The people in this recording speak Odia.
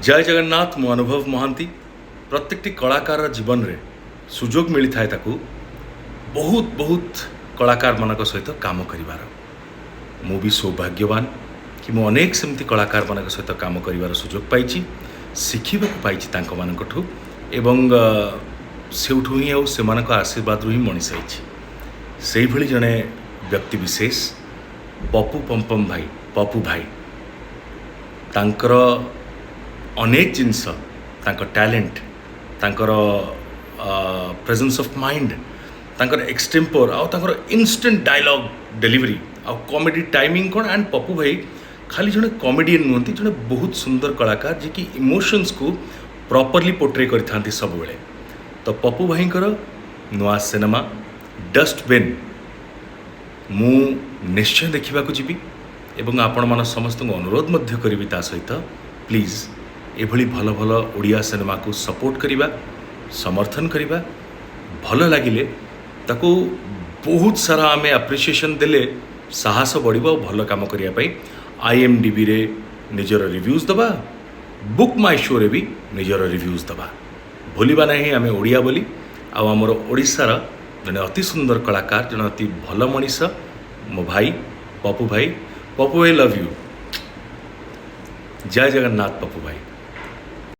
ଜୟ ଜଗନ୍ନାଥ। ମୁଁ ଅନୁଭବ ମହାନ୍ତି। ପ୍ରତ୍ୟେକଟି କଳାକାରର ଜୀବନରେ ସୁଯୋଗ ମିଳିଥାଏ ତାକୁ ବହୁତ ବହୁତ କଳାକାରମାନଙ୍କ ସହିତ କାମ କରିବାର। ମୁଁ ବି ସୌଭାଗ୍ୟବାନ କି ମୁଁ ଅନେକ ସେମିତି କଳାକାରମାନଙ୍କ ସହିତ କାମ କରିବାର ସୁଯୋଗ ପାଇଛି, ଶିଖିବାକୁ ପାଇଛି ତାଙ୍କମାନଙ୍କଠୁ ଏବଂ ସେଇଠୁ ହିଁ ଆଉ ସେମାନଙ୍କ ଆଶୀର୍ବାଦରୁ ହିଁ ମଣିଷ ହେଇଛି। ସେଇଭଳି ଜଣେ ବ୍ୟକ୍ତି ବିଶେଷ ପପୁ ପମ୍ପମ୍ ଭାଇ। ପପୁ ଭାଇ, ତାଙ୍କର ଅନେକ ଜିନିଷ, ତାଙ୍କ ଟ୍ୟାଲେଣ୍ଟ, ତାଙ୍କର ପ୍ରେଜେନ୍ସ ଅଫ୍ ମାଇଣ୍ଡ, ତାଙ୍କର ଏକ୍ସଟେମ୍ପୋର ଆଉ ତାଙ୍କର ଇନଷ୍ଟାଣ୍ଟ ଡାଇଲଗ୍ ଡେଲିଭରି ଆଉ କମେଡ଼ି ଟାଇମିଂ କ'ଣ। ଆଣ୍ଡ ପପୁ ଭାଇ ଖାଲି ଜଣେ କମେଡ଼ିଆନ୍ ନୁହନ୍ତି, ଜଣେ ବହୁତ ସୁନ୍ଦର କଳାକାର, ଯିଏକି ଇମୋସନ୍ସକୁ ପ୍ରପରଲି ପୋଟ୍ରେ କରିଥାନ୍ତି ସବୁବେଳେ। ତ ପପୁ ଭାଇଙ୍କର ନୂଆ ସିନେମା ଡଷ୍ଟବିନ୍ ମୁଁ ନିଶ୍ଚୟ ଦେଖିବାକୁ ଯିବି ଏବଂ ଆପଣମାନ ସମସ୍ତଙ୍କୁ ଅନୁରୋଧ ମଧ୍ୟ କରିବି ତା ସହିତ, ପ୍ଲିଜ୍ ଏଭଳି ଭଲ ଭଲ ଓଡ଼ିଆ ସିନେମାକୁ ସପୋର୍ଟ କରିବା, ସମର୍ଥନ କରିବା। ଭଲ ଲାଗିଲେ ତାକୁ ବହୁତ ସାରା ଆମେ ଆପ୍ରିସିଏସନ୍ ଦେଲେ ସାହସ ବଢ଼ିବ ଆଉ ଭଲ କାମ କରିବା ପାଇଁ। ଆଇଏମ୍ଡିବିରେ ନିଜର ରିଭ୍ୟୁଜ୍ ଦେବା, ବୁକ୍ ମାଇ ଶୋରେ ବି ନିଜର ରିଭ୍ୟୁଜ୍ ଦେବା। ଭୁଲିବା ନାହିଁ ଆମେ ଓଡ଼ିଆ ବୋଲି। ଆଉ ଆମର ଓଡ଼ିଶାର ଜଣେ ଅତି ସୁନ୍ଦର କଳାକାର, ଜଣେ ଅତି ଭଲ ମଣିଷ, ମୋ ଭାଇ ପପୁ ଭାଇ। ପପୁ ଭାଇ, ଲଭ୍ you. ଜୟ ଜଗନ୍ନାଥ ପପୁ ଭାଇ।